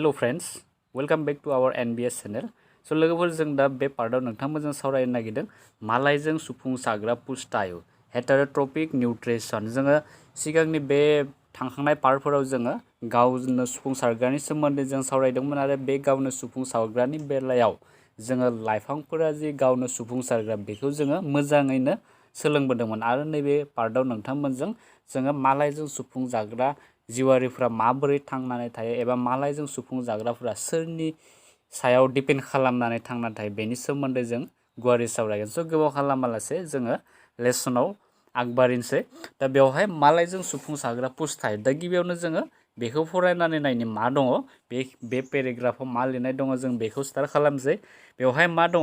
Hello friends, welcome back to our NBS channel. So लोगोफोर जों दा बे पार्टआव नोंथांमोनजों सावरायनो नागिरदों मालायजों सुफुंसाग्रा पुस्टायु हेटेरोट्रपिक निउट्रिसन। जोङो सिगांनि बे थांखांनाय पार्टफोराव जोङो गावनो सुफुंसारग्रानि सोमोन्दै जों सावरायदोंमोन आरो बे गावनो सुफुंसारग्रानि बेलायाव जोङो लाइफांफोरा जि गावनो सुफुंसारग्रा बेखौ जोङो मोजाङैनो सोलोंबोदोंमोन आरो नैबे पार्टआव नोंथांमोनजों जोङो मालायजों सुफुंजाग्रा जिवारिफ्रा माबोरै थांनानै थायो एबा मालायजों सुफुंजाग्राफोरा सोरनि सायाव डिपेन्ड खालामनानै थांनानै थायो बेनि सोमोन्दै जों गुवारै सावरायगोन। स' गोबाव खालामालासे जोङो लेसनाव आगबारिनोसै। दा बेवहाय मालायजों सुफुंसाग्रा पुस्टायु, दा गिबियावनो जोङो बेखौ फरायनानै नायनि मा दङ, बे पेराग्राफाव मा लिरनाय दङ जों बेखौ स्टार्ट खालामसै। बेवहाय मा दङ,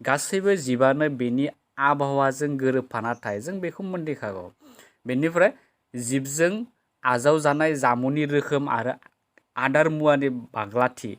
गासैबो जिबानो बेनि आबहावाजों गोरोबफाना थायो, जों बेखौ मोनथिखागौ। बेनिफ्राय जिबजों आजावजानाय जामुनि रोखोम आरो आदार मुवानि बाग्लाथि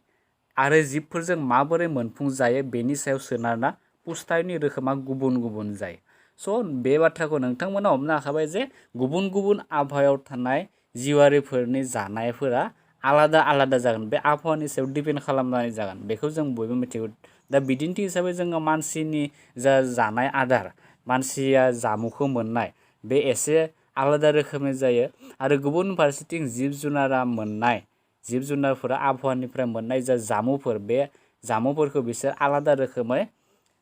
आरो जिबफोरजों माबोरै मोनफुंजायो बेनि सायाव सोनारना पुस्टायुनि रोखोमा गुबुन गुबुन जायो। स' बे बाथ्राखौ नोंथांमोना हमनो हाखाबाय जे गुबुन गुबुन आबहावायाव थानाय जिवारिफोरनि जानायफोरा आलादा आलादा जागोन, बे आबहावानि सायाव डिपेन्ड खालामनानै जागोन, बेखौ जों बयबो मिथिगौ। दा बिदिन्थि हिसाबै जोङो मानसिनि जा जानाय आदार, मानसिया जामुखौ मोननाय बे एसे आलादा रोखोमनि जायो आरो गुबुन फारसेथिं जिब जुनारा मोननाय, जिब जुनारफोरा आबहावानिफ्राय मोननाय जा जामुफोर, बे जामुफोरखौ बिसोर आलादा रोखोमै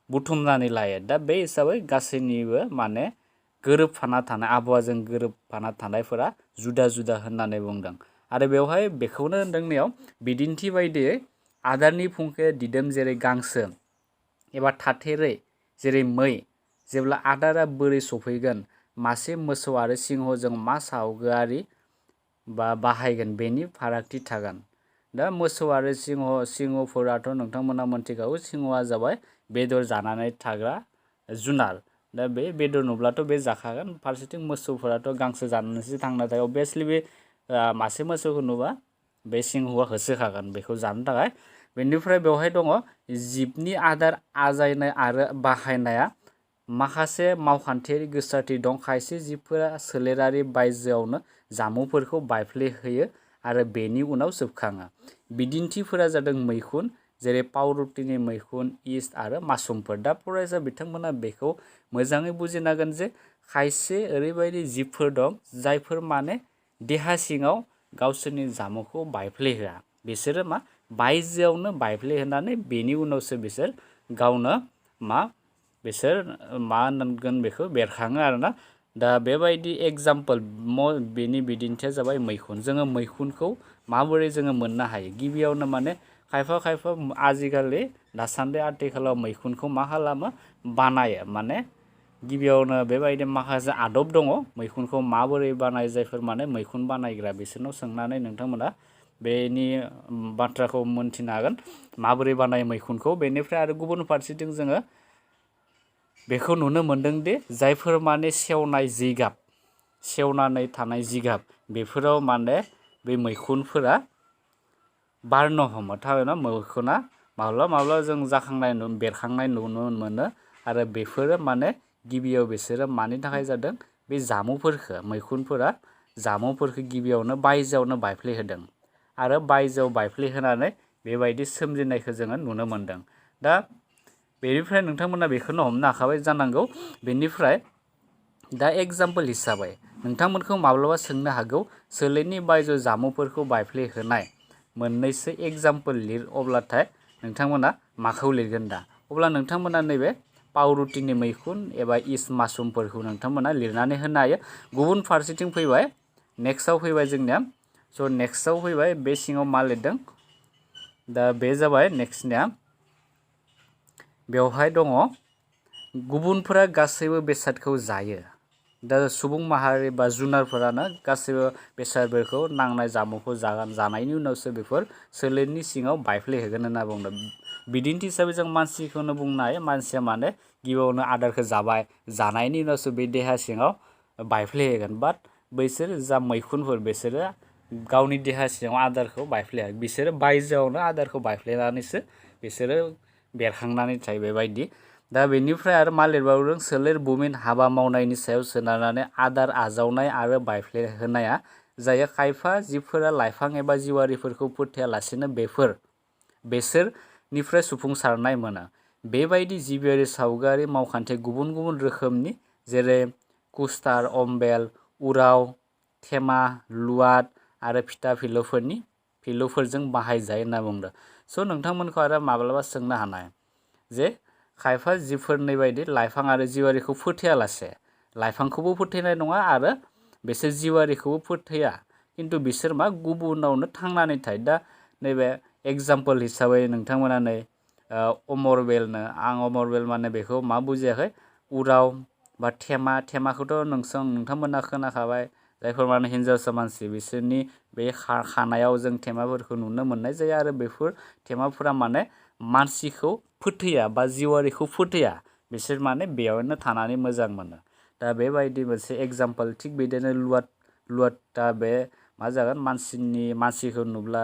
बुथुमनानै लायो। दा बे हिसाबै गासैनिबो माने गोरोबफाना थानाय, आबहावाजों गोरोबफाना थानायफोरा जुदा जुदा होननानै बुंदों आरो बेवहाय बेखौनो होनदोंनियाव बिदिन्थि बायदियै आदारनि फुंखाया दिदोम जेरै गांसो एबा थाथेरै जेरै मै, जेब्ला आदारा बोरै सफैगोन, मासे मोसौ आरो सिंहजों मा सावगारि बाहायगोन बेनि फारागथि थागोन। दा मोसौ आरो सिंहफोराथ' नोंथांमोना मोनथिखागौ, सिंहआ जाबाय बेदर जानानै थाग्रा जुनार। दा बे बेदर नुब्लाथ' बे जाखागोन, फारसेथिं मोसौफोराथ' गांसो जानानैसो थांना थायो। अभियासलि बे मासे मोसौखौ नुबा बे सिंहआ होसोखागोन बेखौ जानो थाखाय। बेनिफ्राय बेवहाय दङ जिबनि आदार आजायनाय आरो बाहायनाया माखासे मावखान्थियारि गोसारथि दं। खायसे जिबफोरा सोलेरारि बायजोआवनो जामुफोरखौ बायफ्लेहोयो आरो बेनि उनाव सोबखाङो। बिदिन्थिफोरा जादों मैखुन, जेरै पावरुटिनि मैखुन, यीस्ट आरो मासुमफोर। दा फरायसा बिथांमोना बेखौ मोजाङै बुजिनांगोन जे खायसे ओरैबायदि जिबफोर दं जायफोर माने देहा सिङाव गावसोरनि जामुखौ बायफ्लेहोआ, बिसोरो मा बायजोआवनो बायफ्लेहोनानै बेनि उनावसो बिसोर गावनो बिसोर मा होनगोन बेखौ बेरखाङो आरोना। दा बेबायदि एग्जाम्पल, बेनि बिदिन्थिया जाबाय मैखुन। जोङो मैखुनखौ माबोरै जोङो मोननो हायो, गिबियावनो माने खायफा आजिखालि दासान्दि आथिखालाव मैखुनखौ मा खालामो, बानायो। माने गिबियावनो बेबायदि माखासे आदब दङ मैखुनखौ माबोरै बानायो, जायफोर माने मैखुन बानायग्रा बिसोरनाव सोंनानै नोंथांमोना बेनि बाथ्राखौ मोनथिनो हागोन माबोरै बानायो मैखुनखौ। बेनिफ्राय आरो गुबुन फारसेथिं जोङो बेखौ नुनो मोनदों दि जायफोर माने सेवनाय जिगाब, सेवनानै थानाय जिगाब, बेफोराव माने बे मैखुनफोरा बारनो हमो। थारैनो मैखुना माब्लाबा जों बेरखांनाय नुनो मोनो आरो बेफोरो माने गिबियाव बिसोरो मानि थाखाय जादों, बे जामुफोरखौ, मैखुनफोरा जामुफोरखौ गिबियावनो बायजोआवनो बायफ्लेहोदों आरो बायजोआव बायफ्लेहोनानै बेबायदि सोमजिनायखौ जोङो नुनो मोनदों। दा बेनिफ्राय नोंथांमोना बेखौनो हमनो हाखाबाय जानांगौ। बेनिफ्राय दा एग्जाम्पल हिसाबै नोंथांमोनखौ माब्लाबा सोंनो हागौ, सोलेरनि बायजो जामुफोरखौ बायफ्लेहोनाय मोननैसो एग्जाम्पल लिर, अब्लाथाय नोंथांमोना माखौ लिरगोन? दा अब्ला नोंथांमोना नैबे पावरुटिनि मैखुन एबा यीस्ट मासरुमफोरखौ नोंथांमोना लिरनानै होनो हायो। गुबुन फारसेथिं फैबाय, नेक्स्टआव फैबाय जोंनिया, स' नेक्स्टआव फैबाय बे सिङाव मा लिरदों, दा बे जाबाय नेक्स्टनिया, बेवहाय दङ गुबुनफोरा गासैबो बेसादखौ जायो। दा सुबुं माहारि बा जुनारफोरानो गासैबो बेसादफोरखौ, नांनाय जामुखौ जानायनि उनावसो बेफोर सोलेरनि सिङाव बायफ्लेहोगोन होनना बुंदों। बिदिन्थि हिसाबै जों मानसिखौनो बुंनो हायो। मानसिया माने गिबियावनो आदारखौ जाबाय, जानायनि उनावसो बे देहा सिङाव बायफ्लेहोगोन। बाट बैसोर जा मैखुनफोर, बिसोरो गावनि देहा सिङाव आदारखौ बायफ्लेया, बिसोरो बायजोआवनो आदारखौ बायफ्लेनानैसो बिसोरो बेरखांनानै थायो बेबायदि। दा बेनिफ्राय आरो मा लिरबावदों, सोलेर बुमिन हाबा मावनायनि सायाव सोनारनानै आदार आजावनाय आरो बायफ्लेहोनाया जायो खायफा जिबफोरा लाइफां एबा जिउआरिफोरखौ फोथायालासेनो बेसोरनिफ्राय सुफुंसारनाय मोनो। बेबायदि जिबियारि सावगारि मावखान्थि गुबुन गुबुन रोखोमनि जेरै कुस्टार, अम्बेल, उराव, थेमा, लुवाद आरो फिलौफोरजों बाहायजायो होनना बुंदों। स' नोंथांमोनखौ आरो माब्लाबा सोंनो हानाय जे खायफा जिबफोरनि बायदि लाइफां आरो जिउआरिखौ फोथायालासे लाइफांखौबो फोथायनाय नङा आरो बिसोर जिउआरिखौबो फोथाया, खिन्थु बिसोर मा गुबुनावनो थांनानै थायो। दा नैबे एग्जाम्पल हिसाबै नोंथांमोना नै अमरबेलनो आं अमरबेल माने बेखौ मा बुजियाखै उराव बा थेमाखौथ' नोंथांमोना खोनाखाबाय, जायफोर माने हिन्जावसा मानसि बिसोरनि बे खानायाव जों थेमाफोरखौ नुनो मोननाय जायो आरो बेफोर थेमाफोरा माने मानसिखौ फोथैया बा जिउआरिखौ फोथैया, बिसोर माने बेयावनो थानानै मोजां मोनो। दा बेबायदि मोनसे एग्जाम्पल। थिग बिदिनो लुवादआ बे मा जागोन मानसिखौ नुब्ला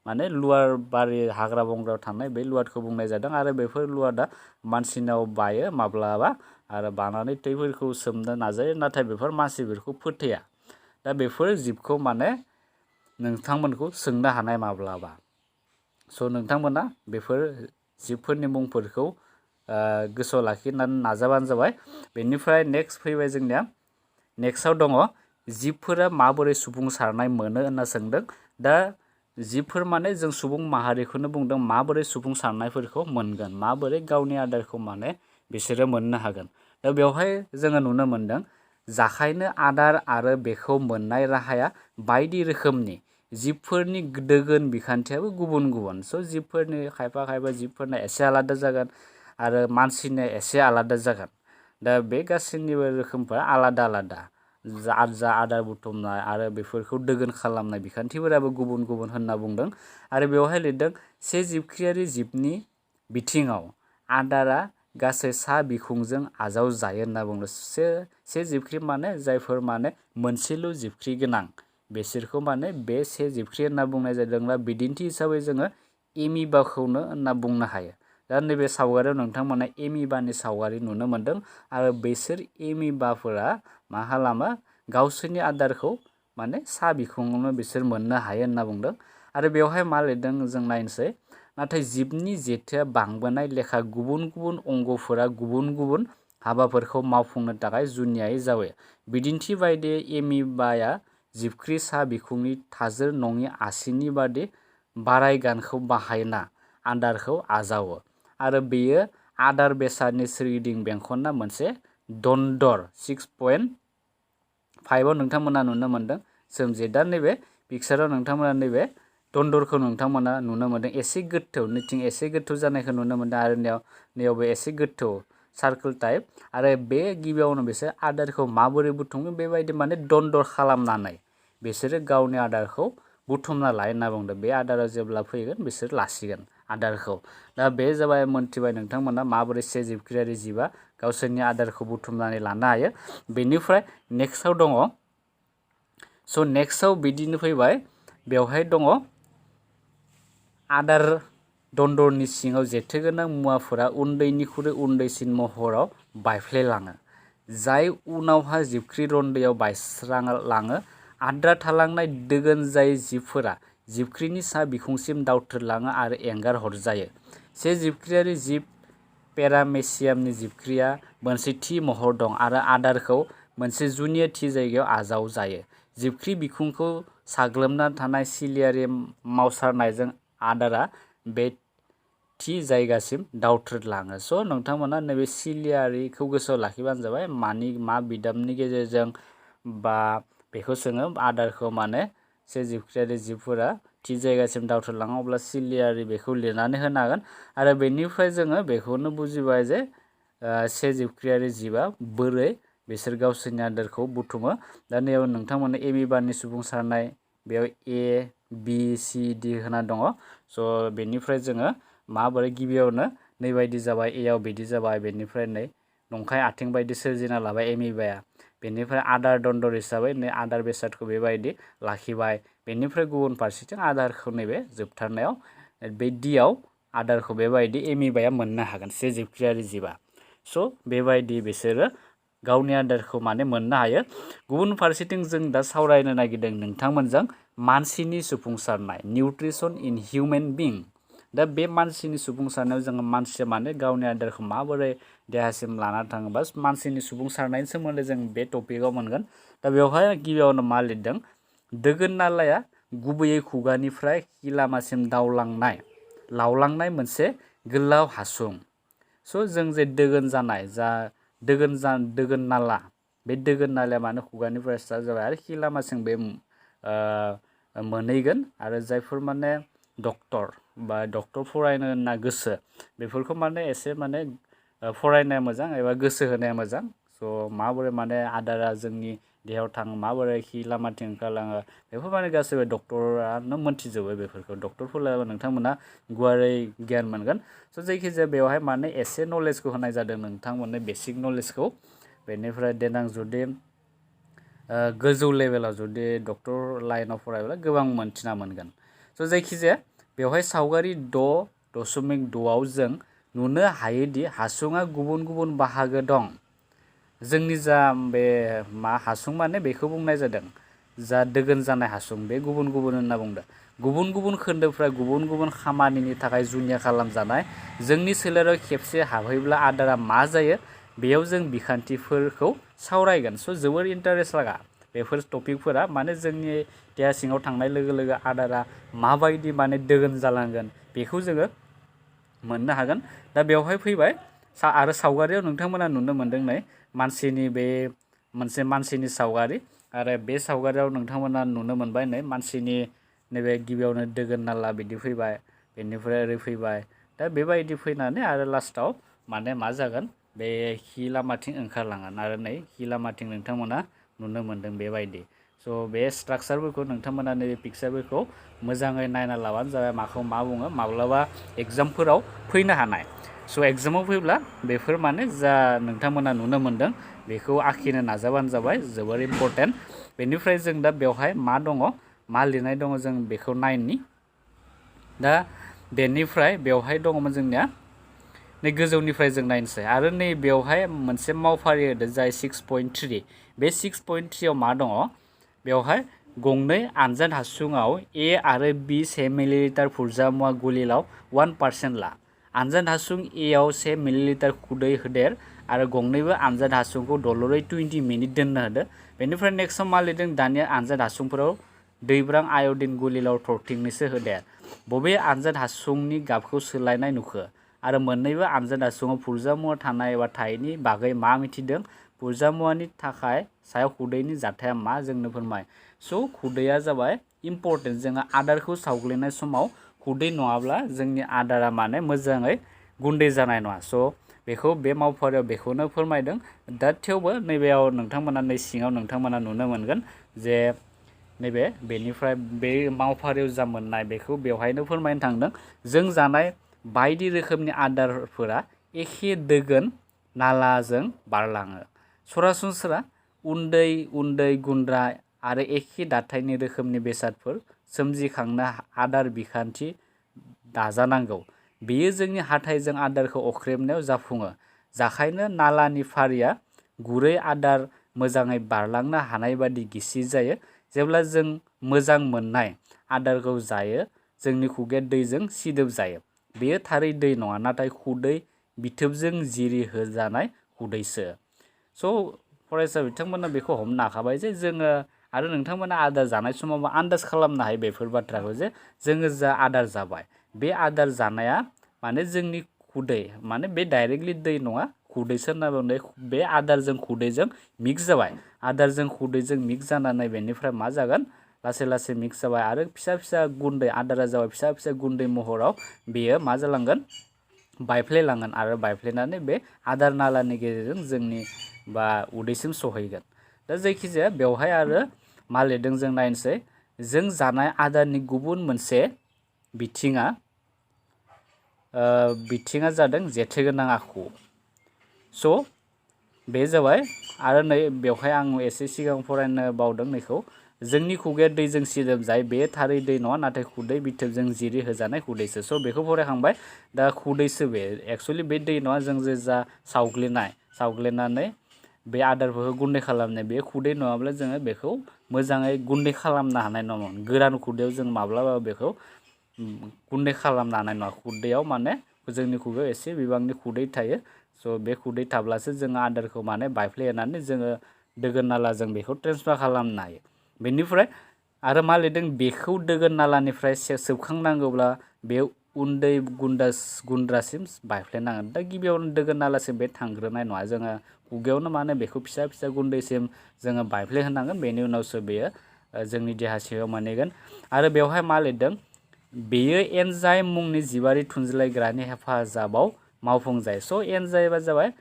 माने लुवार बारि हाग्रा बंग्रायाव थानाय बे लुवादखौ बुंनाय जादों आरो बेफोर लुवादा मानसिनाव बायो माब्लाबा आरो बानानै थैफोरखौ सोबनो नाजायो, नाथाय बेफोर मानसिफोरखौ फोथैया। दा बेफोर जिबखौ माने नोंथांमोनखौ सोंनो हानाय माब्लाबा। स' नोंथांमोना बेफोर जिबफोरनि मुंफोरखौ गोसोआव लाखिनानै नाजाबानो जाबाय। बेनिफ्राय नेक्स्ट फैबाय जोंनिया नेक्स्टआव दङ जिबफोरा माबोरै सुफुंसारनाय मोनो होनना सोंदों। दा जिबफोर माने जों सुबुं माहारिखौनो बुंदों माबोरै सुफुंसारनायफोरखौ मोनगोन, माबोरै गावनि आदारखौ माने बिसोरो मोननो हागोन। दा बेवहाय जोङो नुनो मोनदों जाखायनो आदार आरो बेखौ मोननाय राहाया बायदि रोखोमनि। जिबफोरनि दोगोन बिखान्थियाबो गुबुन गुबुन। स' जिबफोरनि खायफा जिबफोरना एसे आलादा जागोन आरो मानसिनिया एसे आलादा जागोन। दा बे गासैनिबो रोखोमफोरा आलादा आलादा। जा आदार बुथुमनाय आरो बेफोरखौ दोगोन खालामनाय बिखान्थिफोराबो गुबुन गुबुन होनना बुंदों। आरो बेवहाय लिरदों से जिबख्रियारि जिबनि बिथिङाव आदारा गासै सा बिखुंजों आजाव जायो होनना बुंदों। से जिबख्रि माने जायफोर माने मोनसेल' जिबख्रि गोनां बिसोरखौ माने बे से जिबख्रि होनना बुंनाय जादोंब्ला बिदिन्थि हिसाबै जोङो एमिबाखौनो होनना बुंनो हायो। दा नैबे सावगारियाव नोंथांमोना एमिबानि सावगारि नुनो मोनदों आरो बेसोर एमिबाफोरा मा खालामो गावसोरनि आदारखौ माने सा बिखुङावनो बिसोर मोननो हायो होनना बुंदों। आरो बेवहाय मा लिरदों जों नायनोसै। नाथाय जिबनि जेथोआ बांबोनाय लेखा गुबुन गुबुन अंगफोरा गुबुन गुबुन हाबाफोरखौ मावफुंनो थाखाय जुनियायै जायो। बिदिन्थि बायदियै एमिबाया जिबख्रि सा बिखुंनि थाजोर नङि आसिनि बादि बारायगानखौ बाहायना आदारखौ आजावो आरो बेयो आदार बेसादनि सोरगिदिं बेंखनना मोनसे दन्दर 6.5आव नोंथांमोना नुनो मोनदों सोमजियो। दा नैबे पिक्साराव नोंथांमोना नैबे दन्दरखौ नोंथांमोना नुनो मोनदों एसे गोथौ, नैथिं एसे गोथौ जानायखौ नुनो मोनदों आरो नैयावबो एसे गोथौ सार्कोल टाइप। आरो बे गिबियावनो बिसोर आदारखौ माबोरै बुथुमो बेबायदि माने दन्दर खालामनानै बिसोरो गावनि आदारखौ बुथुमना लायो होनना बुंदों। बे आदारा जेब्ला फैगोन बिसोर लासिगोन आदारखौ। दा बे जाबाय मोनथिबाय नोंथांमोना माबोरै से जिबख्रियारि जिबा गावसोरनि आदारखौ बुथुमनानै लानो हायो। बेनिफ्राय नेक्स्टआव दङ। स' नेक्स्टआव बिदिनो फैबाय बेवहाय दङ आदार दन्दरनि सिङाव जेथोगोनां मुवाफोरा उन्दैनिख्रुइ उन्दैसिन महराव बायफ्लेलाङो, जाय उनावहा जिबख्रि रन्दैयाव बायस्रालाङो। आद्रा थालांनाय दोगोन जायै जिबफोरा जिबख्रिनि सा बिखुंसिम दावथ्रोदलाङो आरो एंगार हरजायो। से जिबख्रियारि जिब पेरामेसियामनि जिबख्रिया मोनसे थि महर दं आरो आदारखौ मोनसे जुनिया थि जायगायाव आजावजायो। जिबख्रि बिखुंखौ साग्लोबना थानाय सिलियारि मावसारनायजों आदारा बे थि जायगासिम दावथ्रोदलाङो। स' नोंथांमोना नैबे सिलियारिखौ गोसोआव लाखिबानो जाबाय मा बिदामनि गेजेरजों बा बेखौ सोङो आदारखौ माने से जिबख्रियारि जिबफोरा थि जायगासिम दावथ्रोदलाङो अब्ला सिलियारि बेखौ लिरनानै होनो हागोन। आरो बेनिफ्राय जोङो बेखौनो बुजिबाय जे से जिबख्रियारि जिबा बोरै बिसोर गावसोरनि आदारखौ बुथुमो। दा नैयाव नोंथांमोना एमिबानि सुबुंसारनाय बेयाव ABCD होना दङ। स' बेनिफ्राय जोङो माबोरै गिबियावनो नैबायदि जाबाय, एआव बिदि जाबाय, बेनिफ्राय नै नंखाय आथिं बायदि सोरजिना लाबाय एमिबाया। बेनिफ्राय आदार दन्दर हिसाबै नै आदार बेसादखौ बेबायदि लाखिबाय। बेनिफ्राय गुबुन फारसेथिं आदारखौ नैबे जोबथारनायाव बे डिआव आदारखौ बेबायदि एमिबाया मोननो हागोन से जिबख्रियारि जिबा। स' बेबायदि बिसोरो गावनि आदारखौ माने मोननो हायो। गुबुन फारसेथिं जों दा सावरायनो नागिरदों नोंथांमोनजों मानसिनि सुफुंसारनाय निउट्रिसन इन हिउमेन बिं। दा बे मानसिनि सुफुंसारनायाव जोङो मानसिया माने गावनि आदारखौ माबोरै देहासिम लाना थाङोबा मानसिनि सुफुंसारनायनि सोमोन्दै जों बे टपिकआव मोनगोन। दा बेवहाय गिबियावनो मा लिरदों, दोगोन नालाया गुबैयै खुगानिफ्राय खि लामासिम लावलांनाय मोनसे गोलाव हासुं। स' जों जे दोगोन जानाय जा दोगोन नाला, बे दोगोन नालाया माने खुगानिफ्राय स्टार्ट जाबाय आरो खि लामासिम बे मोनहैगोन। आरो जायफोर माने डक्टर फरायनो होनना गोसो, बेफोरखौ माने एसे माने फरायनाया मोजां एबा गोसो होनाया मोजां। स' माबोरै माने आदारा जोंनि देहायाव थाङो, माबोरै खि लामाथिं ओंखारलाङो, बेफोर माने गासैबो डक्टरानो मोनथिजोबो। बेफोरखौ डक्टरफोरा नोंथांमोना गुवारै गियान मोनगोन। स' जायखिजाया बेवहाय माने एसे नलेजखौ होनाय जादों, नोंथांमोननो बेसिक नलेजखौ। बेनिफ्राय देनां जुदि गोजौ लेभेलाव जुदि डक्टर लाइनाव फरायब्ला गोबां मोनथिना मोनगोन। स' जायखिजाया बेवहाय सावगारि 6.6आव जों नुनो हायोदि हासुङा गुबुन गुबुन बाहागो दं। जोंनि जा बे हासुं माने बेखौ बुंनाय जादों, जा दोगोन जानाय हासुं बे गुबुन गुबुन होनना बुंदों। गुबुन गुबुन खोन्दोफ्रा गुबुन गुबुन खामानिनि थाखाय जुनिया खालामजानाय। जोंनि सोलेराव खेबसे हाबहैब्ला आदारा मा जायो, बेयाव जों बिखान्थिफोरखौ सावरायगोन। स' जोबोर इन्टारेस्ट लागा बेफोर टपिकफोरा, माने जोंनि देहा सिङाव थांनाय लोगो लोगो आदारा माबायदि माने दोगोन जालांगोन बेखौ जोङो मोननो हागोन। दा बेवहाय फैबाय आरो सावगारियाव नोंथांमोना नुनो मोनदों नै मानसिनि बे मोनसे मानसिनि सावगारि। आरो बे सावगारियाव नोंथांमोना नुनो मोनबाय नै मानसिनि नैबे गिबियावनो दोगोन नाला बिदि फैबाय, बेनिफ्राय ओरै फैबाय। दा बेबायदि फैनानै आरो लास्टाव माने मा जागोन, बे खि लामाथिं ओंखारलांगोन। आरो नै खि लामाथिं नोंथांमोना नुनो मोनदों बेबायदि। स' बे स्ट्राक्चारफोरखौ नोंथांमोना नैबे पिक्सारफोरखौ मोजाङै नायना लाबानो जाबाय, माखौ मा बुङो, माब्लाबा एग्जामफोराव फैनो हानाय। स' एग्जामाव फैब्ला बेफोर माने जा नोंथांमोना नुनो मोनदों बेखौ आखिनो नाजाबानो जाबाय, जोबोर इम्परटेन्ट। बेनिफ्राय जों दा बेवहाय मा दङ, मा लिरनाय दङ जों बेखौ नायनि। दा बेनिफ्राय बेवहाय दङमोन जोंनिया नै गोजौनिफ्राय जों नायनोसै। आरो नै बेवहाय मोनसे मावफारि होदो जाय 6.3। बे 6.3आव मा दङ, बेवहाय गंनै आनजाद हासुङाव ए आरो बि 1 मिलिलिटार बुरजा मुवा गलिलाव 1% ला। आनजाद हासुं एआव 1 मिलिलिटार खुदै होदेर आरो गंनैबो आनजाद हासुंखौ दलरै 20 मिनिट दोननो होदो। बेनिफ्राय नेक्स्टआव मा लिरदों, दानिया आनजाद हासुंफोराव दैब्रां आयडिन गलिलाव थरथिंनैसो होदेर। बबे आनजाद हासुंनि गाबखौ सोलायनाय नुखो आरो मोननैबो आनजाद हासुङाव बुरजा मुवा थानाय एबा थायैनि बागै मा मिथिदों? बुरजा मुवानि थाखाय सायाव खुदैनि जाथाया मा जोंनो फोरमाय। स' खुदैया जाबाय इम्परटेन्ट। जोङो आदारखौ सावग्लिनाय समाव खुदै नङाब्ला जोंनि आदारा माने मोजाङै गुन्दै जानाय नङा। स' बेखौ बे मावफारियाव बेखौनो फोरमायदों। दा थेवबो नैबेयाव नोंथांमोना नै सिङाव नोंथांमोना नुनो मोनगोन जे नैबे बेनिफ्राय बे मावफारियाव जा मोननाय बेखौ बेवहायनो फोरमायनो थांदों। जों जानाय बायदि रोखोमनि आदारफोरा एखे दोगोन नालाजों बारलाङो। सरासनस्रा उन्दै उन्दै गुन्द्रा आरो एखे दाथायनि रोखोमनि बेसादफोर सोमजिखांनो आदार बिखान्थि दाजानांगौ। बेयो जोंनि हाथाइजों आदारखौ अख्रेबनायाव जाफुङो। जाखायनो नालानि फारिया गुरै आदार मोजाङै बारलांनो हानाय बादि गिसि जायो। जेब्ला जों मोजां मोननाय आदारखौ जायो, जोंनि खुगाया दैजों सिदोब जायो। बेयो थारै दै नङा, नाथाय खुदै बिथोबजों जिरि होजानाय खुदैसो। स' फरायसा बिथांमोना बेखौ हमनो हाखाबाय जे जोङो आरो नोंथांमोना आदार जानाय समावबो आन्दाज खालामनो हायो बेफोर बाथ्राखौ जे जोङो जा आदार जाबाय, बे आदार जानाया माने जोंनि खुदै माने बे डाइरेक्टलि दै नङा, खुदैसो होनना बुंदों। बे आदारजों खुदैजों मिक्स जाबाय। आदारजों खुदैजों मिक्स जानानै बेनिफ्राय मा जागोन, लासै लासै मिक्स जाबाय आरो फिसा फिसा गुन्दै आदारा जाबाय फिसा फिसा गुन्दै महराव बेयो मा जालांगोन, बायफ्लेलांगोन आरो बायफ्लेनानै बे आदार नालानि गेजेरजों जोंनि बा उदैसिम सहैगोन। दा जायखिजाया बेवहाय आरो मा लिरदों जों नायनोसै। जों जानाय आदारनि गुबुन मोनसे बिथिङा जादों जेथोगोनां आखु। स' बे जाबाय। आरो नै बेवहाय आं एसे सिगां फरायनो बावदों नैखौ, जोंनि खुगाया दैजों सिदोब जायो। बे थारै दै नङा, नाथाय खुदै बिथोबजों जिरि होजानाय खुदैसो। स' बेखौ फरायखांबाय। दा खुदैसो बे एक्सुवेलि बे दै नङा। जों जे जा सावग्लिनानै बे आदारफोरखौ गुन्दै खालामनाय बे खुदै नङाब्ला जोङो बेखौ मोजाङै गुन्दै खालामनो हानाय नङामोन गोरान खुदैयाव जों माब्लाबाबो बेखौ गुन्दै खालामनो हानाय नङा खुदैयाव माने जोंनि खुगायाव एसे बिबांनि खुदै थायो स' बे खुदै थाब्लासो जोङो आदारखौ माने बायफ्लेनानै जोङो दोगोन नालाजों बेखौ ट्रेन्सफार खालामनो हायो बेनिफ्राय आरो मा लिरदों बेखौ दोगोन नालानिफ्राय सोबखांनांगौब्ला बे उन्दै गुन्द्रासिम बायफ्लेनांगोन दा गिबियावनो दोगोन नालासिम बे थांग्रोनाय नङा जोङो खुगायावनो माने बेखौ फिसा फिसा गुन्दैसिम जोङो बायफ्लेहोनांगोन बेनि उनावसो बेयो जोंनि देहा सिङाव मोनहैगोन आरो बेवहाय मा लिरदों बेयो एन्जाइम मुंनि जिबारि थुनज्लायग्रानि हेफाजाबाव मावफुंजायो स' एन्जाइमा जाबाय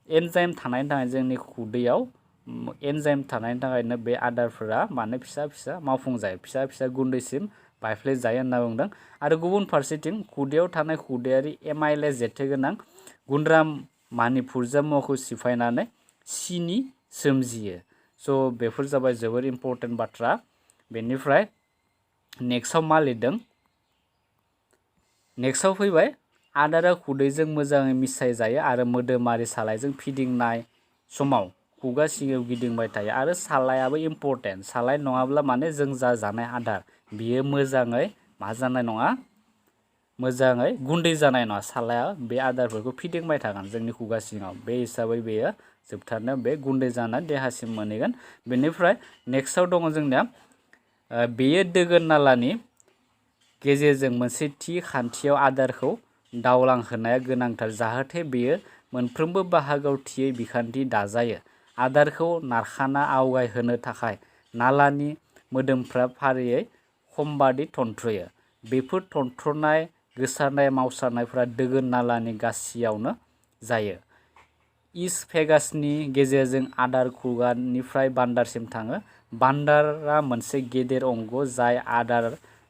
एन्जाइम थानायनि थाखाय जोंनि खुदैयाव एन्जाइम थानायनि थाखायनो बे आदारफोरा माने फिसा फिसा मावफुंजायो फिसा फिसा गुन्दैसिम बायफ्लेजायो होनना बुंदों आरो गुबुन फारसेथिं खुदैयाव थानाय खुदैयारि एमाइलेज जेथोगोनां गुन्द्रा मानिपुरजा मुवाखौ सिफायनानै सिनि सोमजियो स' बेफोर जाबाय जोबोर इम्परटेन्ट बाथ्रा बेनिफ्राय नेक्स्टआव मा लिरदों नेक्स्टआव फैबाय आदारा खुदैजों मोजाङै मिसायजायो आरो मोदोमारि सालायजों फिदिंनाय समाव खुगा सिङाव गिदिंबाय थायो आरो सालायाबो इम्परटेन्ट सालाय नङाब्ला माने जों जा जानाय आदार बियो मोजाङै मा जानाय नङा मोजाङै गुन्दै जानाय नङा सालाया बे आदारफोरखौ फिदिंबाय थागोन जोंनि खुगा सिङाव बे हिसाबै बेयो जोबथारनायाव बे गुन्दै जानानै देहासिम मोनहैगोन बेनिफ्राय नेक्स्टआव दङ जोंनिया बेयो दोगोन नालानि गेजेरजों मोनसे थि खान्थियाव आदारखौ दावलांहोनाया गोनांथार जाहाथे बेयो मोनफ्रोमबो बाहागोआव थियै बिखान्थि दाजायो आदारखौ नारखाना आवगायहोनो थाखाय नालानि मोदोमफ्रा फारियै खमबादि थन्थ्रयो बेफोर थन्थ्रनाय गोसारनाय मावसारनायफोरा दोगोन नालानि गासियावनो जायो इसफेगासनि गेजेरजों आदार खुगानिफ्राय बान्दारसिम थाङो बान्दारा मोनसे गेदेर अंग जाय आदार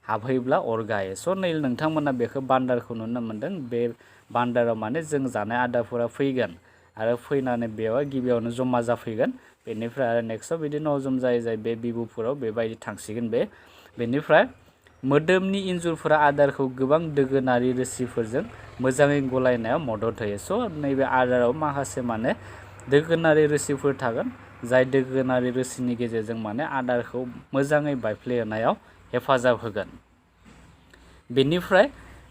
हाबहैब्ला अरगायो स' नै नोंथांमोना बेखौ बान्दारखौ नुनो मोनदों बे बान्दाराव माने जों जानाय आदारफोरा फैगोन आरो फैनानै बेवहाय गिबियावनो जमा जाफैगोन बेनिफ्राय आरो नेक्स्टआव बिदिनो हजम जायै जायै बे बिबुफोराव बेबायदि थांसिगोन बेनिफ्राय मोदोमनि इन्जुरफोरा आदारखौ गोबां दोगोनारि रोसिफोरजों मोजाङै गलायनायाव मदद होयो स' नैबे आदाराव माखासे माने दोगोनारि रोसिफोर थागोन जाय दोगोनारि रोसिनि गेजेरजों माने आदारखौ मोजाङै बायफ्लेनायाव हेफाजाब होगोन बेनिफ्राय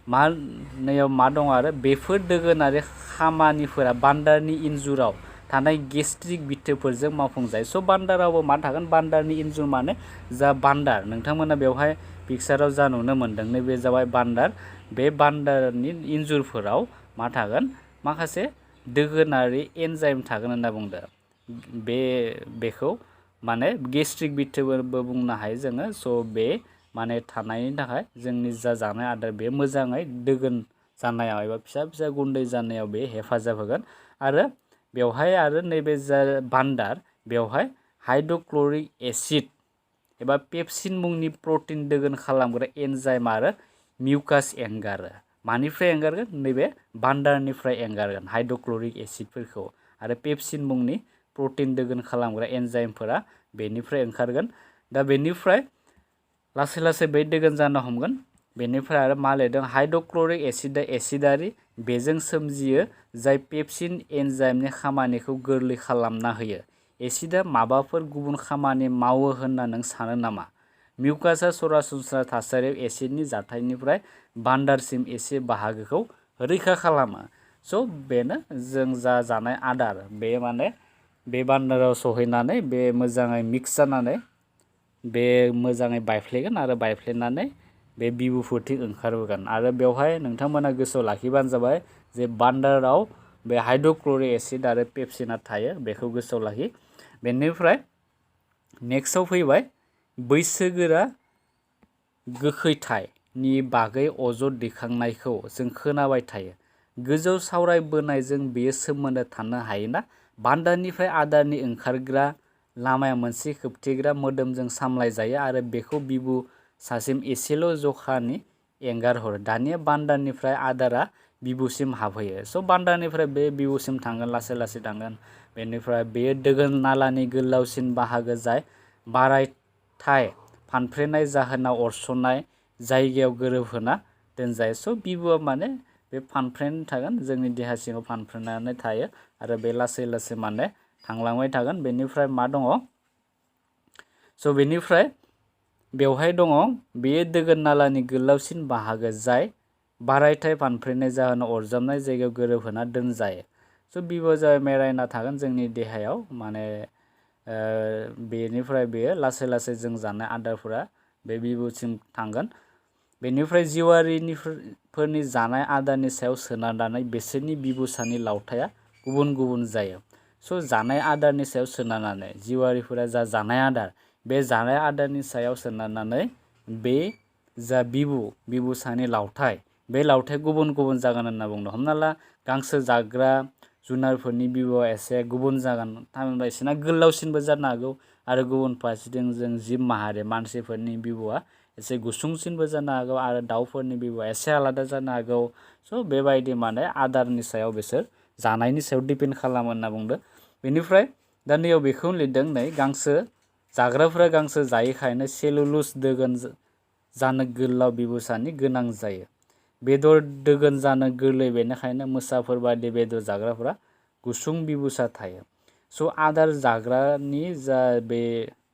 मा दं आरो बेफोर दोगोनारि खामानिफोरा बान्दारनि इन्जुराव थानाय गेस्ट्रिक बिथोफोरजों मावफुंजायो स' बान्दारावबो मा थागोन बान्दारनि इन्जुर माने जा बान्दार नोंथांमोना बेवहाय पिक्साराव जा नुनो मोनदों नैबे जाबाय बान्दार बे बान्दारनि इन्जुरफोराव मा थागोन माखासे दोगोनारि एन्जाइम थागोन होनना बुंदों बेखौ माने गेस्ट्रिक बिथोबो बुंनो हायो जोङो स' बे माने थानायनि थाखाय जोंनि जा जानाय आदार बे मोजाङै दोगोन जानायाव एबा फिसा फिसा गुन्दै जानायाव बे हेफाजाब होगोन आरो बेवहाय आरो नैबे जा बान्दार बेवहाय हाइड्र'क्लरिक एसिड एबा पेप्सिन मुंनि प्रटिन दोगोन खालामग्रा एन्जाइम आरो मिउकास एंगारो मानिफ्राय एंगारगोन नैबे बान्दारनिफ्राय एंगारगोन हाइड्र'क्लरिक एसिडफोरखौ आरो पेप्सिन मुंनि प्रटिन दोगोन खालामग्रा एन्जाइमफोरा बेनिफ्राय ओंखारगोन दा बेनिफ्राय लासै लासै बे दोगोन जानो हमगोन बेनिफ्राय आरो मा लिरदों हाइड्र'क्लरिक एसिडआ एसिडारि बेजों सोमजियो जाय पेप्सिन एन्जाइमनि खामानिखौ गोरलै खालामना होयो एसिडआ माबाफोर गुबुन खामानि मावो होनना नों सानो नामा मिउकासआ सरासनस्रा थासारियाव एसिडनि जाथायनिफ्राय बान्दारसिम एसे बाहागोखौ रैखा खालामो स' बेनो जों जा जानाय आदार बे माने बे बान्दाराव सहैनानै बे मोजाङै मिक्स जानानै बे मोजाङै बायफ्लेगोन आरो बायफ्लेनानै बे बिबुफोरथिं ओंखारबोगोन आरो बेवहाय नोंथांमोना गोसोआव लाखिबानो जाबाय जे बान्दाराव बे हाइड्र'क्लरिक एसिड आरो पेप्सिना थायो बेखौ गोसोआव लाखि बेनिफ्राय नेक्स्टआव फैबाय बैसोगोरा गोखैथायनि बागै अजद दैखांनायखौ जों खोनाबाय थायो गोजौ सावरायबोनायजों बेयो सोमोन्दो थानो हायोना बान्दारनिफ्राय आदारनि ओंखारग्रा लामाया मोनसे खोबथेग्रा मोदोमजों सामलायजायो आरो बेखौ बिबु सासिम एसेल' जखानि एंगारहरो दानिया बान्दारनिफ्राय आदारा बिबुसिम हाबहैयो स' बान्दारनिफ्राय बे बिबुसिम थांगोन लासै लासै थांगोन बेनिफ्राय बेयो दोगोन नालानि गोलावसिन बाहागो जाय बारायथाय फानफ्रेनाय जाहोनाव अरस'नाय जायगायाव गोरोबहोना दोनजायो स' बिबुआ माने बे फानफ्रेन थागोन जोंनि देहा सिङाव फानफ्रेनानै थायो आरो बे लासै लासै माने थांलांबाय थागोन। बेनिफ्राय मा दङ स' बेनिफ्राय बेवहाय दङ बेयो दोगोन नालानि गोलावसिन बाहागो जाय बारायथाय फानफ्रेनाय जाहोनाव अरजाबनाय जायगायाव गोरोबहोना दोनजायो। स' बिबुआ जाबाय मेरायना थागोन जोंनि देहायाव माने बेनिफ्राय बेयो लासै लासै जों जानाय आदारफोरा बे बिबुसिम थांगोन। बेनिफ्राय जिउआरिफोरनि जानाय आदारनि सायाव सोनारनानै बिसोरनि बिबुसानि लावथाया गुबुन गुबुन जायो। स' जानाय आदारनि सायाव सोनारनानै जिउआरिफोरा जा जानाय आदार बे जानाय आदारनि सायाव सोनारनानै बे जा बिबुसानि लावथाय बे लावथाय गुबुन गुबुन जागोन होनना बुंदों। हमना ला गांसो जाग्रा जुनारफोरनि बिबुआ एसे गुबुन जागोन थामहिनबा बिसोरना गोलावसिनबो जानो हागौ आरो गुबुन फारसेथिं जों जिब माहारि मानसिफोरनि बिबुआ एसे गुसुंसिनबो जानो हागौ आरो दाउफोरनि बिबुआ एसे आलादा जानो हागौ। स' बेबायदि माने आदारनि सायाव बिसोर जानायनि सायाव डिपेन्ड खालामो होनना बुंदों। बेनिफ्राय दा नैयाव बेखौ लिरदों नै गांसो जाग्राफोरा गांसो जायैखायनो सेलुलोज दोगोन जानो गोलाव बिबुसानि गोनां जायो। बेदर दोगोन जानो गोरलै बेनिखायनो मोसाफोर बायदि बेदर जाग्राफोरा गुसुं बिबुसा थायो। स' आदार जाग्रानि जा बे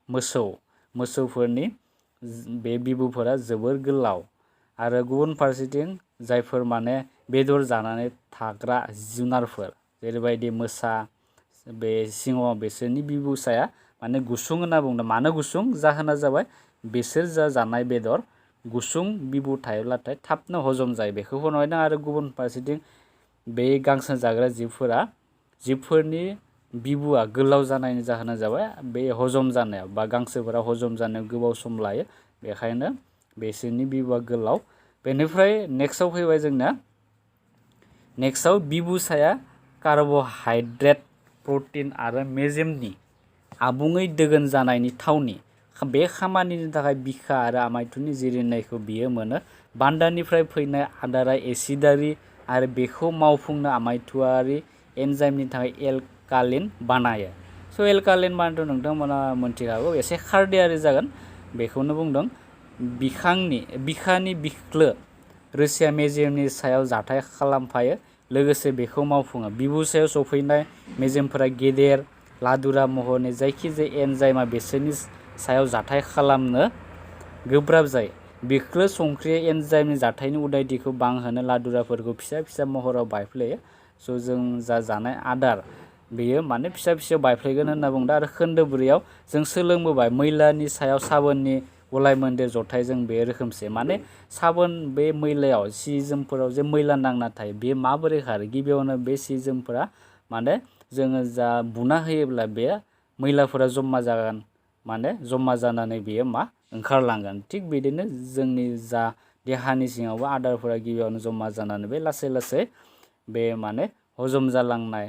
मोसौफोरनि बे बिबुफोरा जोबोर गोलाव आरो गुबुन फारसेथिं जायफोर माने बेदर जानानै थाग्रा जुनारफोर जेरैबायदि मोसा बे सिंह बिसोरनि बिबुसाया माने गुसुं होनना बुंदों। मानो गुसुं जाहोना जाबाय बिसोर जा जानाय बेदर गुसुं बिबु थायोब्लाथाय थाबनो हजम जायो बेखौ फोरमायदों। आरो गुबुन फारसेथिं बे गांसो जाग्रा जिबफोरनि बिबुआ गोलाव जानायनि जाहोना जाबाय बे हजम जानायाव बा गांसोफोरा हजम जानायाव गोबाव सम लायो बेखायनो बिसोरनि बिबुआ गोलाव। बेनिफ्राय नेक्स्टआव फैबाय जोंना नेक्स्टआव बिबुसाया कार्ब'हाइड्रेट प्रटिन आरो मेजेमनि आबुङै दोगोन जानायनि थावनि बे खामानिनि थाखाय बिखा आरो आमायथुनि जिरिनायखौ बियो मोनो। बान्दानिफ्राय फैनाय आदारा एसिडारि आरो बेखौ मावफुंनो आमायथुआरि एन्जाइमनि थाखाय एलकालिन बानायो। स' एलकालिन बानायथ' नोंथांमोना मोनथिखागौ एसे खारदैयारि जागोन बेखौनो बुंदों। बिखानि बिख्लो रोसिया मेजेमनि सायाव जाथाय खालामफायो लोगोसे बेखौ मावफुङो। बिबुसायाव सफैनाय मेजेमफोरा गेदेर लादुरा महरनि जायखिजाया एन्जाइमा बिसोरनि सायाव जाथाय खालामनो गोब्राब जायो। बिख्लो संख्रिया एन्जाइमनि जाथायनि उदायथिखौ बांहोनो लादुराफोरखौ फिसा फिसा महराव बायफ्लेयो। स' जों जा जानाय आदार बेयो माने फिसा फिसायाव बायफ्लेगोन होनना बुंदों। आरो खोन्दो 4 जों सोलोंबोबाय मैलानि सायाव साबोननि गलायमोन्देर जथायजों बे रोखोमसे माने साबोन बे मैलायाव सि जोमफोराव जे मैला नांना थायो बे माबोरै खारो गिबियावनो बे सि जोमफोरा माने जोङो जा बुना होयोब्ला बे मैलाफोरा जमा जागोन माने जमा जानानै बेयो मा ओंखारलांगोन। थिग बिदिनो जोंनि जा देहानि सिङावबो आदारफोरा गिबियावनो जमा जानानै बे लासै लासै बे माने हजम जालांनाय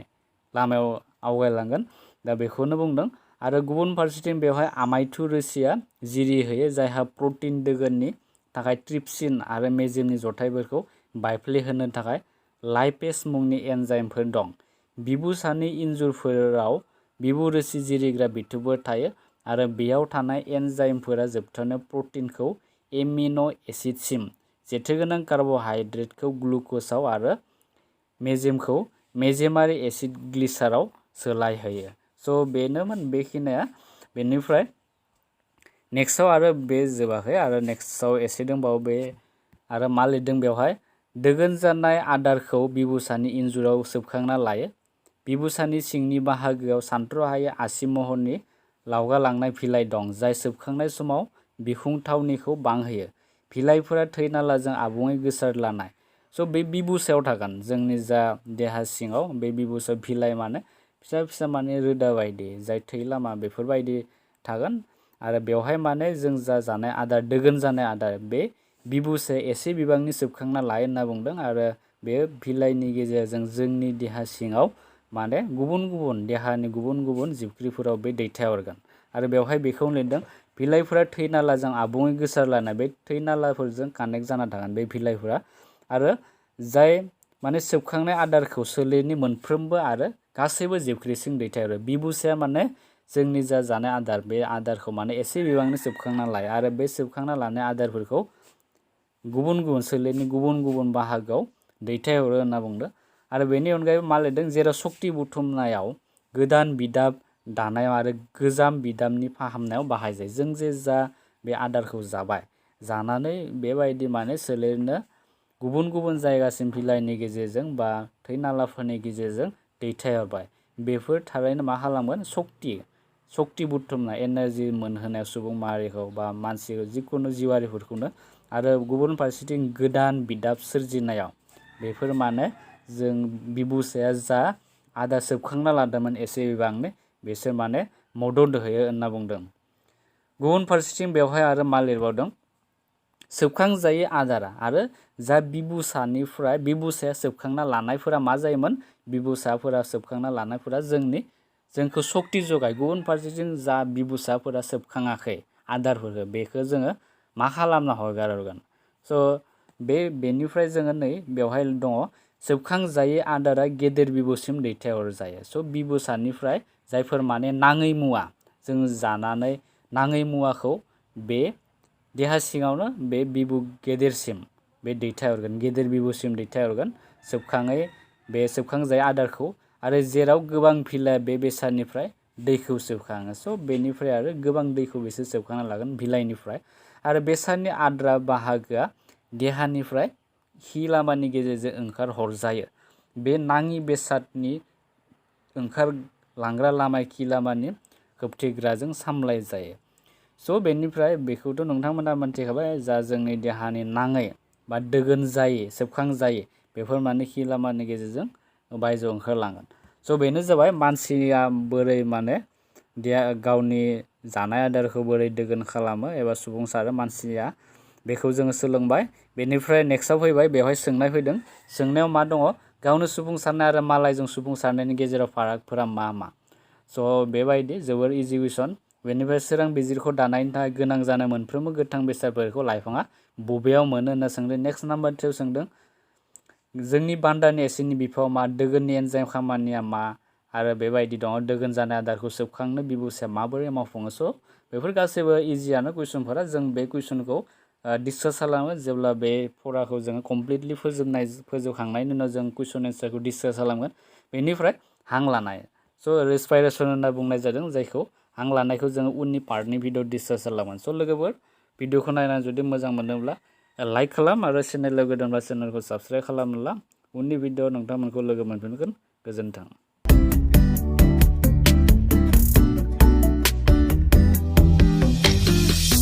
लामायाव आवगायलांगोन। दा बेखौनो बुंदों। आरो गुबुन फारसेथिं बेवहाय आमायथु रोसिया जिरिहोयो जायहा प्रटिन दोगोननि थाखाय ट्रिप्सिन आरो मेजेमनि जथायफोरखौ बायफ्लेहोनो थाखाय लाइपेज मुंनि एन्जाइमफोर दं। बिबुसानि इन्जुरफोराव बिबु रोसि जिरिग्रा बिथोबफोर थायो आरो बेयाव थानाय एन्जाइमफोरा जोबथारनायाव प्रटिनखौ एमिन' एसिडसिम जेथोगोनां कार्ब'हाइड्रेटखौ ग्लुक'जआव आरो मेजेमखौ मेजेमारि एसिड ग्लिसाराव सोलायहोयो। स' बेनोमोन बेखिनिया। बेनिफ्राय नेक्स्टआव आरो बे जोबाखै आरो नेक्स्टआव एसे दंबावो बे आरो मा लिरदों बेवहाय दोगोन जानाय आदारखौ बिबुसानि इन्जुराव सोबखांना लायो। बिबुसानि सिंनि बाहागोआव सानथ्र'हायै आसि महरनि लावगालांनाय भिलाइ दं जाय सोबखांनाय समाव बिखुं थावनिखौ बांहोयो। भिलाइफोरा थै नालाजों आबुङै गोसारलानाय। स' बे बिबुसायाव थागोन जोंनि जा देहा सिङाव बे बिबुसायाव भिलाइ माने फिसा फिसा माने रोदा बायदि जाय थै लामा बेफोरबायदि थागोन। आरो बेवहाय माने जों जा जानाय आदार दोगोन जानाय आदार बे बिबुसाया एसे बिबांनि सोबखांना लायो होनना बुंदों। आरो बे भिलाइनि गेजेरजों जोंनि देहा सिङाव माने गुबुन गुबुन देहानि गुबुन गुबुन जिबख्रिफोराव बे दैथायहरगोन। आरो बेवहाय बेखौ लिरदों भिलाइफोरा थै नालाजों आबुङै गोसारलानाय बे थै नालाफोरजों कानेक्ट जाना थागोन बे भिलाइफोरा। आरो जाय माने सोबखांनाय आदारखौ सोलेरनि मोनफ्रोमबो आरो गासैबो जिबख्रिसिम दैथायहरो। बिबुसाया माने जोंनि जा जानाय आदार बे आदारखौ माने एसे बिबांनि सोबखांना लायो आरो बे सोबखांना लानाय आदारफोरखौ गुबुन गुबुन सोलेरनि गुबुन गुबुन बाहागोआव दैथायहरो होनना बुंदों। आरो बेनि अनगायैबो मा लिरदों जेराव सक्ति बुथुमनायाव गोदान बिदाम दानायाव आरो गोजाम बिदामनि फाहामनायाव बाहायजायो। जों जे जा बे आदारखौ जाबाय, जानानै बेबायदि माने सोलेरनो गुबुन गुबुन जायगासिम बिलाइनि गेजेरजों बा थै नालाफोरनि गेजेरजों दैथायहरबाय। बेफोर थारैनो मा खालामगोन? सक्ति बुथुमनाय, एनार्जि मोनहोनाय सुबुं माहारिखौ बा मानसिखौ, जिखुनु जिउआरिफोरखौनो, आरो गुबुन फारसेथिं गोदान बिदाम सोरजिनायाव बेफोर माने जों बिबुसाया जा आदार सोबखांना लादोंमोन एसे बिबांनि, बिसोर माने मदद होयो होनना बुंदों। गुबुन फारसेथिं बेवहाय आरो मा लिरबावदों? सोबखांजायै आदारा आरो जा बिबुसाया सोबखांना लानायफोरा मा जायोमोन? बिबुसाफोरा सोबखांना लानायफोरा जोंखौ सक्ति जगाय। गुबुन फारसेथिं जा बिबुसाफोरा सोबखाङाखै आदारफोरखौ, बेखौ जोङो मा खालामना हरगोन? बेनिफ्राय जोङो नै बेवहाय दङ, सोबखांजायै आदारा गेदेर बिबुसिम दैथायहरजायो। बिबुसानिफ्राय जायफोर माने नाङै मुवा, जों जानानै नाङै मुवाखौ बे देहा सिङावनो बे बिबु गेदेरसिम बे दैथायहरगोन, गेदेर बिबुसिम दैथायहरगोन सोबखांजायै आदारखौ। आरो जेराव गोबां बिलाइ बे बेसादनिफ्राय दैखौ सोबखाङो। बेनिफ्राय आरो गोबां दैखौ बिसोर सोबखांना लागोन बिलाइनिफ्राय। आरो बेसादनि आद्रा बाहागोआ देहानिफ्राय खि लामानि गेजेरजों ओंखारहरजायो। बे नाङि बेसादनि ओंखारलांग्रा लामा खि लामानि होबथेग्राजों सामलाय जायो। बेनिफ्राय बेखौथ' नोंथांमोना मोनथिखाबाय, जा जोंनि देहानि नाङै बा दोगोन जायै, सोबखांजायै, बेफोर माने खि लामानि गेजेरजों बायजोआव ओंखारलांगोन। बेनो जाबाय मानसिया बोरै माने गावनि जानाय आदारखौ बोरै दोगोन खालामो एबा सुफुंसारो मानसिया, बेखौ जोङो सोलोंबाय। बेनिफ्राय नेक्स्टआव फैबाय, बेवहाय सोंनाय फैदों। सोंनायाव मा दङ? गावनो सुफुंसारनाय आरो मालायजों सुफुंसारनायनि गेजेराव फारागफोरा मा मा? बेबायदि जोबोर इजि कुइसन। बेनिफ्राय सोरां बिजिरखौ दानायनि थाखाय गोनां जानाय मोनफ्रोमबो गोथां बेसादफोरखौ लाइफाङा बबेयाव मोनो होनना सोंदों। नेक्स्ट नाम्बार 2 सोंदों, जोंनि बान्दारनि एसिडनि बिफाव मा? दोगोननि एन्जाइम खामानिया मा? आरो बेबायदि दङ, दोगोन जानाय आदारखौ सोबखांनो बिबुसाया माबोरै मावफुङो? बेफोर गासैबो इजियानो कुइसनफोरा। जों बे कुइसनखौ डिसकास खालामो जेब्ला बे फराखौ जोङो कमप्लिटलि फोजोबखांनायनि उनाव जों कुइसन एन्सारखौ डिसकास खालामगोन। बेनिफ्राय हां लानाय, रेसपिरेसन होनना बुंनाय जादों जायखौ। हां लानायखौ जोङो उननि पार्टनि भिडिअ डिसकास खालामगोन। लोगोफोर, भिडिअखौ नायनानै जुदि मोजां मोनदोंब्ला लाइक खालाम, आरो चेनेल लोगो दंब्ला चेनेलखौ साबस्क्राइब खालामोब्ला उननि भिडिअ नोंथांमोनखौ लोगो मोनफिनगोन। गोजोन्थों।